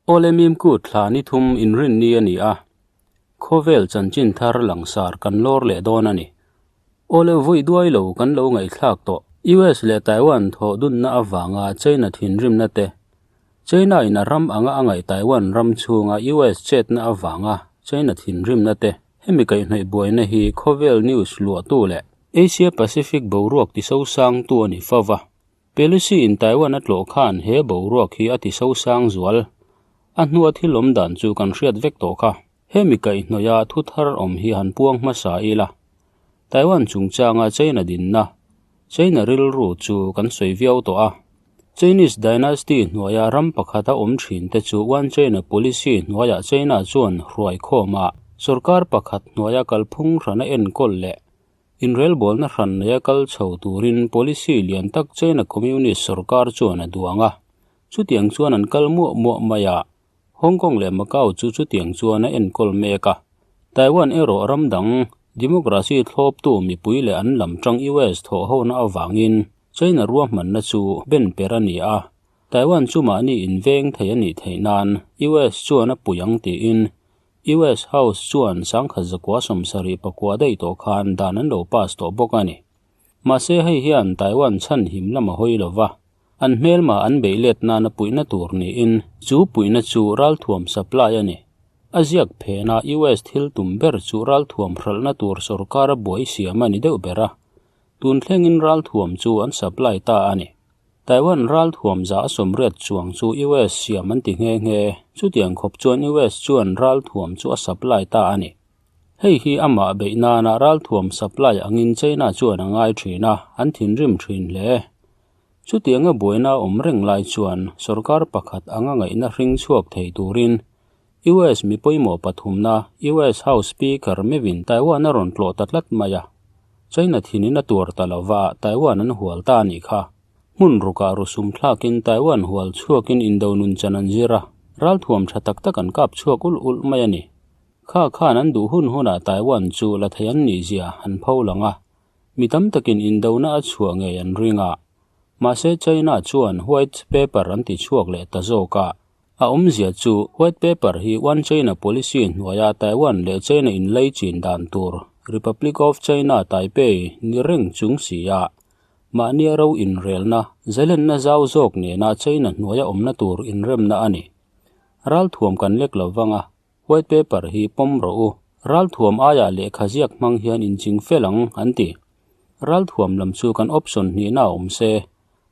Awle Mimkut thla ni thum inrinni a ni a, khawvel chanchin thar langsar kan lawr leh dawn a ni. Awle vawi duai lo kan lo ngaihthlak tawh. US leh Taiwan thawh dunna avanga China thinrimna te, China in a ram anga a ngaih Taiwan ram chhunga US chetna avanga China thinrimna te, hemi kaihhnawih buaina hi khawvel news luahtu leh Asia Pacific boruak tisosangtu a ni fova. Pelosi in Taiwan a tlawh khan he boruak hi a ti sosang zual. A hnua thil awm dan chu kan hriat vek tawh kha. Hemi kaihhnawih a thu thar awm hi han puang hmasa ila. Taiwan chungchanga China dinna, China rilru chu kan sawi viau tawh a. Chinese dynasty hnuaia ram pakhata awm thin te chu One China policy hnuaiah China chuan hruai khawm a, sorkar pakhat hnuaia kalphung hrana enkawl leh Inrelbawlna hran neia kal chho turin policy lian tak China Communist sorkar chuan a duang a. Chutiang chuan an kal muah muah mai a, Hong Kong leh Macau chu chutiang chuan a enkawl mek a. Taiwan erawh ram dang democracy thlawptu mipui leh an lam tang US thawhhona avangin China ruahmanna chu ben per a ni a. Taiwan chu mahni inveng thei a nih theih nan US chuan a pui ang tiin US House chuan sangkhat zakua 74 daih tawh khan dan an lo pass tawh bawk a ni. Mahse hei hian Taiwan chhan him lam a hawi lo va, an hmelma an beih let nana puihna tur niin chu puihna chu ralthuam supply a ni. A ziak phena US thil tum ber chu ralthuam hralhna tur sorkar a buai siam a ni deuh ber a, tun thlengin ralthuam chu an supply ta a ni. Taiwan ralthuam za a 80 chuang chu US siam an ti nghe nghe. Chutiang khawp chuan US chuan ralthuam chu a supply ta a ni. Hei hi amah beih nana ralthuam supply angin China chuan a ngai thin a, an thinrim thin hle. Chutianga buaina awm reng lai chuan sorkar pakhat anga ngaihna hring chhuak thei turin US mi pawimawh pathumna US House Speaker mevin Taiwan a rawn tlawh ta tlat mai a. China thinin a tuar ta lova Taiwan an hual ta a nih kha. Hmun rukah rusum thlakin Taiwan hual chhuakin indo nun chan an zir a, ralthuam tha tak tak an kap chhuak ulh ulh mai a ni. Kha khan an duh hun hunah Taiwan chu la thei an nih zia an pho lang a, mi tam takin indona a chhuah ngei an ring a. Mahse China chuan white paper an ti chhuak leh ta zawk a. A awmzia chu white paper hi One China policy hnuaia Taiwan leh China inlei chin dan tur Republic of China Taipei ni reng chung si a, mahnia ro inrelna, zalenna zau zawk nena China hnuaia awmna tur inremna a ni. Ralthuam kan lek lo vang a, white paper hi pawm rawh u. Ralthuam aiah lehkha ziak hmang hian inching fel ang, an ti. Ralthuam lam chu kan option hnihna a awm se,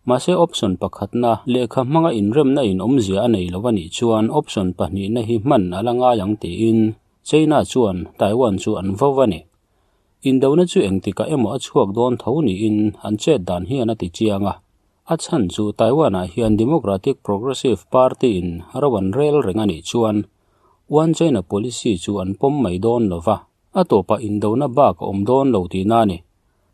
Mahse option pakhatna lehkha hmanga inremna in awmzia a nei lo a nih chuan option pahnihna hi hman a la ngai ang tiin China chuan Taiwan chu an vo a ni. Indona chu engtikah emaw a chhuak dawn tho niin an chet dan hian a ti chiang a. A chhan chu Taiwan-ah hian Democratic Progressive Party in ro an rel reng a nih chuan One China policy chu an pawm mai dawn lo va. A tawpah indona bak a awm dawn lo tihna a ni.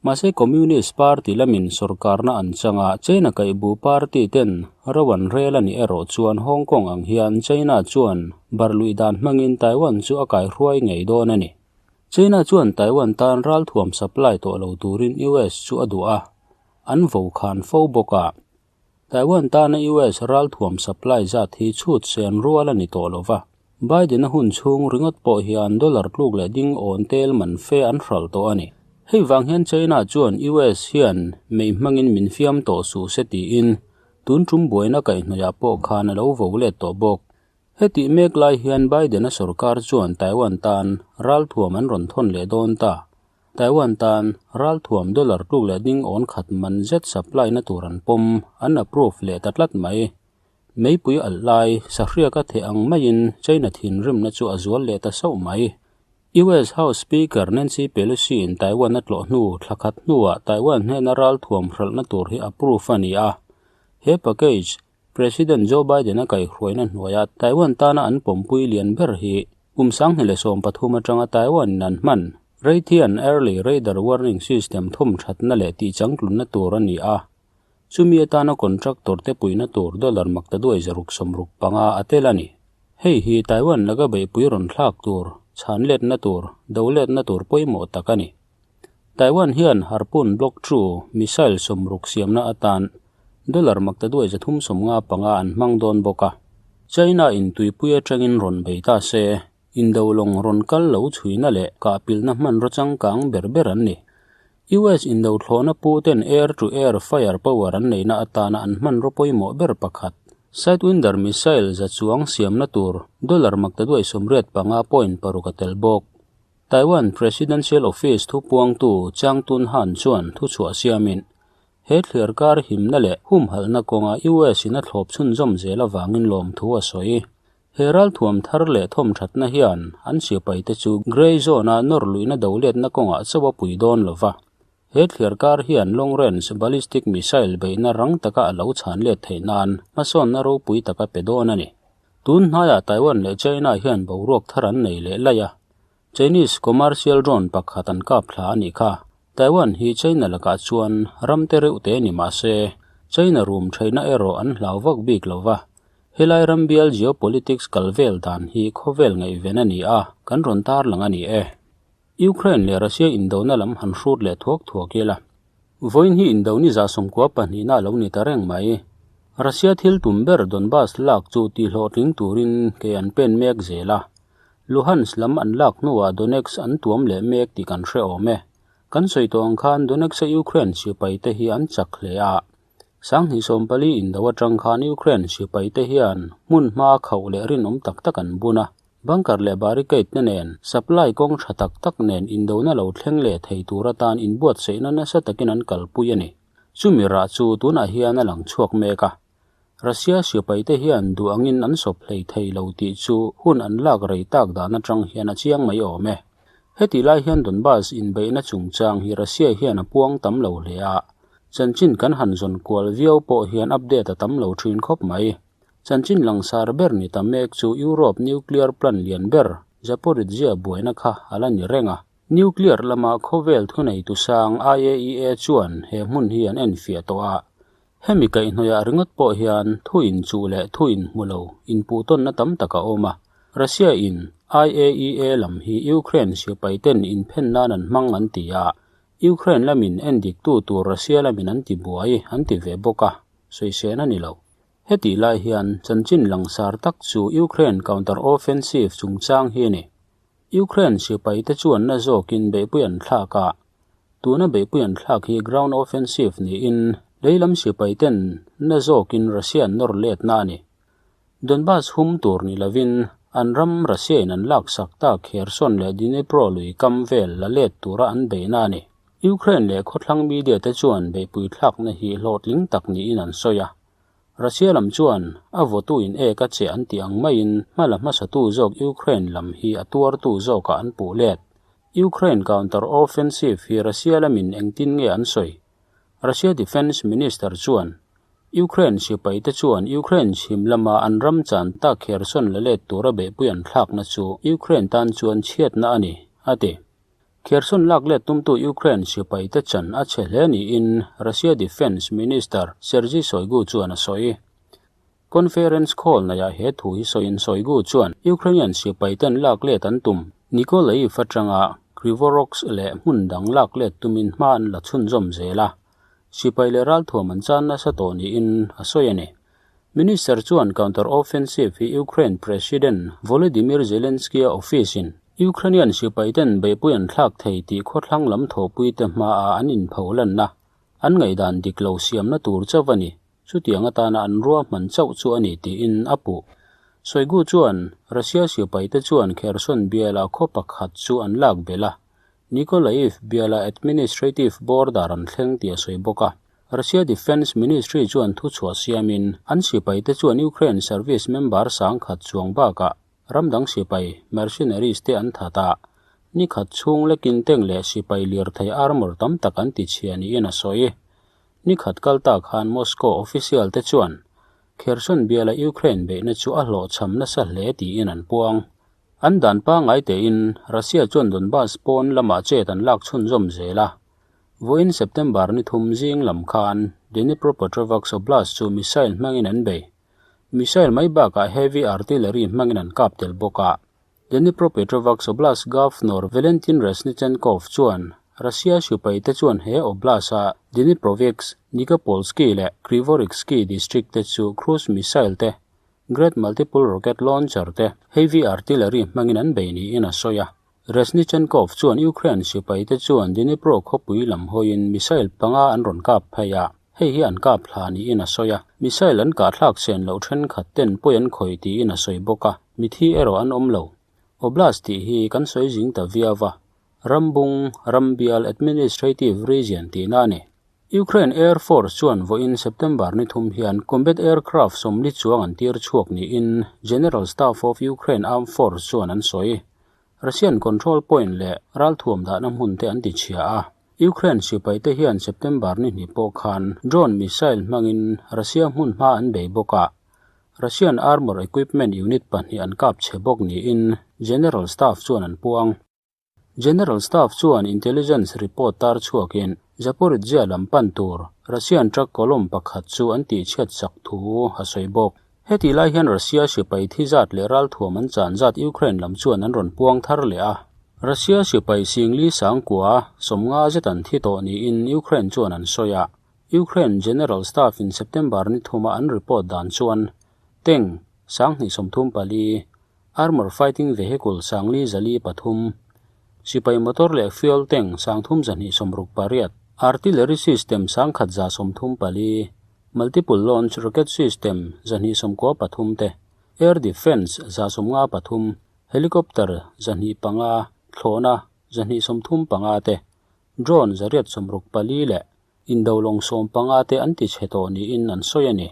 Mahse Communist Party lamin sorkarna an chang a, China kaihbu party ten ro an rel a nih erawh chuan Hong Kong ang hian China chuan barluih dan hmangin Taiwan chu a kaihruai ngei dawn a ni. China chuan Taiwan tan ralthuam supply tawh lo turin US chu a duh a, an vo khan fo bawk a. Taiwan tana US ralthuam supply zat hi chhut sen rual a ni tawh lo va, Biden-a hun chhung ringawt pawh hian dollar tluk leh ding awn tel man fe an hralh tawh a ni. Hei vang hian China chuan US hian mei hmangin min fiam tawh suh se tiin tun tum buaina kaihhnawihah pawh khan a lo vo let tawh bawk. Hetih mek lai hian Biden-a sorkar chuan Taiwan tan ralthuam an rawn thawn leh dawn ta. Taiwan tan ralthuam dollar tluk leh ding awn khat man zet supply na tur an pawm, an approve leh ta tlat mai. Meipui alh lai, sahriak a theh ang maiin China thinrimna chu a zual leh ta sauh mai. US House Speaker Nancy Pelosi in Taiwan a tlawh hnu thla khat hnuah Taiwan hnena ralthuam hralhna tur hi approve a ni a. He package, President Joe Biden a kaihhruaina hnuaia Taiwan tana an pawmpui lian ber hi kum 2013 atanga Taiwan in an hman Raytheon Early Radar Warning System thawm thatna leh tihchangtlunna tur a ni a. Chumi atana contractor te puihna tur dollar maktaduai 665 a tel a ni. Hei hi Taiwan laka beihpui rawn thlak tur, chhan letna tur, do letna tur pawimawh tak a ni. Taiwan hian Harpoon Block 2 missile 60 siamna atan dollar maktaduai 395 an hmang dawn bawk a. China in tuipui atangin rawn bei ta se, indo lawng rawn kal lo chhuina leh kahpilhna hmanraw changkang ber ber an ni. US indo thlawhna pu ten air to air fire power an neihna atana an hmanraw pawimawh ber pakhat, Sidewinder missile za chuang siamna tur dollar maktaduai 85.6 a tel bawk. Taiwan Presidential Office thupuangtu Chang Tun-han chuan thuchhuah siamin, he thliar kar himna leh humhalhna kawnga US in a thlawp chhunzawm zel avangin lawmthu a sawi. He ralthuam thar leh thawmthatna hian an sipaite chu Grey Zone-a nawr luihna doletna kawngah chauh a pui dawn lo va. He thliar kar hian long range ballistic missile beihna rang taka a lo chhan let theih nan hmasawnna ropui taka pe dawn a ni. Tun hnaiah Taiwan leh China hian boruak thar an nei leh laih a, Chinese commercial drone pakhat an kap thla a nih kha. Taiwan hi China lakah chuan ram te reuh te ni mah se, China rum theihna erawh an hlau vak bik lo va. Helai ram bial geopolitics kal vel dan hi khawvel ngaihven a ni a, kan rawn tarlang a ni e. Ukraine leh Russia indona lam han hrut leh thuak thuak ila. Vawiin hi indoni za 12 na a lo ni ta reng mai. Russia thil tum ber Donbas lak chu tihhlawhtling turin ke an pen mek zel a. Luhansk lam an lak hnuah Donetsk an tuam leh mek tih kan hre awm e. Kan sawi tawh ang khan Donetsk-a Ukraine sipai te hi an chak hle a. 2014 indo atang khan Ukraine sipai te hian hmun hma khauh leh rinawm tak tak an bun a. Bunker leh barricade te nen, supply kawng tha tak tak nen indona lo thleng leh thei tur atan inbuatsaihna nasa takin an kalpui a ni. Chumi rah chu tunah hian a lang chhuak mek a. Russia sipai te hian duh angin an sawp hlei thei lo tih chu hun an lak rei tak dan atang hian a chiang mai awm e. Hetih lai hian Donbas inbeihna chungchang hi Russia hian a puang tam lo hle a. Chanchin kan han zawn kual viau pawh hian update a tam lo thin khawp mai. Chanchin langsar ber ni ta mek chu Europe nuclear plant lian ber Zaporizhzhia buaina kha a la ni reng a. Nuclear lama khawvel thuneitu sang IAEA chuan he hmun hi an enfiah tawh a. Hemi kaihhnawihah ringawt pawh hian thu inchuh leh thu inhmu lo inpuhtawnna tam tak a awm a. Russia in IAEA lam hi Ukraine sipai ten inphen nan an hmang an ti a. Ukraine lamin endiktu tur Russia lamin an ti buai an ti ve bawk a, sawisên a ni lo. Hetih lai hian chanchin langsar tak chu Ukraine counter-offensive chungchang hi a ni. Ukraine sipaite chuan na zawkin beihpui an thlak a, tuna beihpui an thlak hi ground offensive niin leilam sipaiten na zawkin Russia an nawr letna a ni. Donbas hum tur ni lovin an ram Russia in an laksak tak Kherson leh Dnipro lui kam vel la let tura an beihna a ni. Ukraine leh khawthlang media te chuan beihpui thlakna hi hlawhtling tak niin an sawi a. Russia lam chuan a votu in ek a che an tih ang maiin hma la hmasatu zawk Ukraine lam hi a tuartu zawkah an puh let. Ukraine counter offensive hi Russia lamin engtin nge an sawi? Russia Defence Minister chuan Ukraine sipaite chuan Ukraine chhim lama an ram chan tak Kherson la let tura beihpui an thlakna chu Ukraine tan chuan chhiatna a ni, a ti. Kherson lak let tumtu Ukraine sipaite chan a chhe hle niin Russia Defence Minister Sergei Shoigu chuan a sawi. Conference call naiah he thu hi sawiin Shoigu chuan Ukrainian sipaiten lak let an tum Nikolaev atanga Krivoroksk leh hmun dang lak let tumin hma an la chhunzawm zel a, sipai leh ralthuam an chan nasa tawh niin a sawi a ni. Minister chuan counter-offensive hi Ukraine President Volodymyr Zelensky-a office-in Ukrainian sipaiten beihpui an thlak thei tih khawthlang lam thawhpuite hmaah an inpho lanna, an ngaihdan dik lo siamna tur chauh a ni. Chutiang atana an ruahman chauh chu a ni tiin a puh. Shoigu chuan Russia sipaite chuan Kherson biala khaw pakhat chu an lak belh a, Nikolaev biala administrative border an thleng tih a sawi bawk a. Russia Defence Ministry chuan thuchhuah siamin an sipaite chuan Ukraine service member 10,000 chuang bakah Ram dang sipai, mercenaries, te an that a, ni khat chhung lekin tank leh sipai lirthei armour tam tak an ti chhia niin a sawi. Ni khat kal ta khan Moscow official te chuan Kherson biala Ukraine beihna chu a hlawhchham nasa hle tiin an puang. An dan pangngai tein Russia chuan Donbas pawn lamah chet an lak chhunzawm zel a. Vawiin September ni thum zing lam khan Dnipropetrovsk Oblast chu missile hmangin an bei. Missile mai bakah heavy artillery hmangin an kap tel bawk a. Dnipropetrovsk Oblast Governor Valentin Reznichenkov chuan Russia sipaite chuan he oblast-a Dniprovsk, Nikopolsky leh Krivorivsky district te chu cruise missile te, Grad multiple rocket launcher te heavy artillery hmangin an bei niin a sawi a. Reznichenkov chuan Ukraine sipaite chuan Dnipro khawpui lam hawiin missile panga an rawn kap phei a, hei hi an kap hla niin a sawi a. Missile an kahthlak sen loh thenkhat ten pawi an khawih tiin a sawi bawk a, mithi erawh an awm lo. Oblast tih hi kan sawi zing ta viau va, Rambung, Rambial Administrative Region tihna a ni. Ukraine Air Force chuan vawiin September ni thum hian combat aircraft 40 chuang an tir chhuak niin General Staff of Ukraine Armed Force chuan an sawi. Russian control point leh ralthuam dahna hmun te an ti chhia a. Ukraine sipaite hian September ni hnih pawh khan drone missile hmangin Russia hmun hma an bei bawk a. Russian armor equipment unit pahnih an kap chhe bawk niin General Staff chuan an puang. General Staff chuan intelligence report tar chhuakin Zaporizhzhia lam pan tur Russian truck column pakhat chu an tihchhiat sak thu a sawi bawk. Hetih lai hian Russia sipai thi zat leh ralthuam an chan zat Ukraine lam chuan an rawn puang thar leh a. Russia sipai singli sangkua 50 zet an thi tawh niin Ukraine chuan an sawi a. Ukraine General Staff in September ni thuma an report dan chuan tank 2034, Armour fighting vehicle 403, sipai motor leh fuel tank 3268, artillery system 1134, multiple launch rocket system 293 te, air defence 153, helicopter 205, thlawhna 235 te, drone 864 leh indolawng 15 te an ti chhe tawh niin an sawi a ni.